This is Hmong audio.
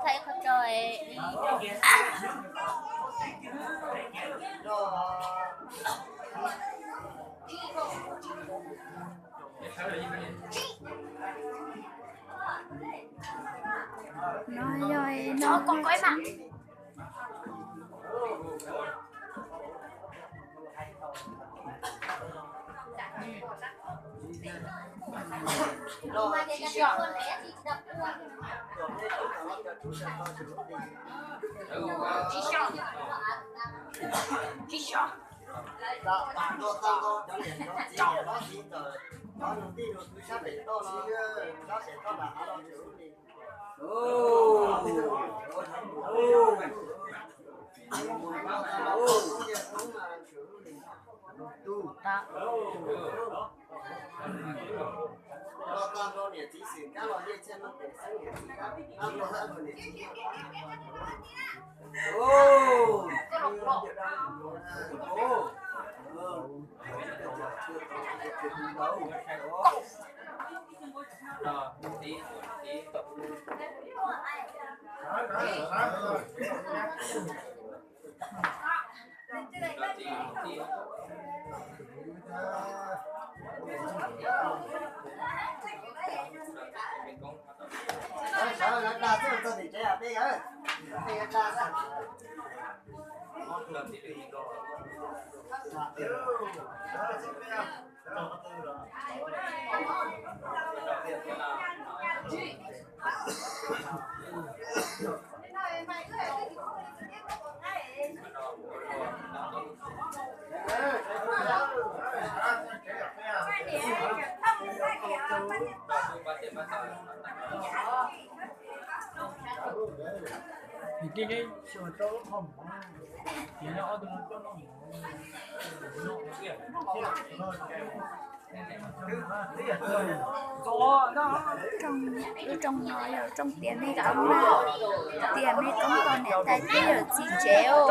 Thaij qhov tso. No yog no. Rooj, lub rooj no yog rooj tiam me koob na, tiam me koob tos niam tais thiab yawm txiv tsev os.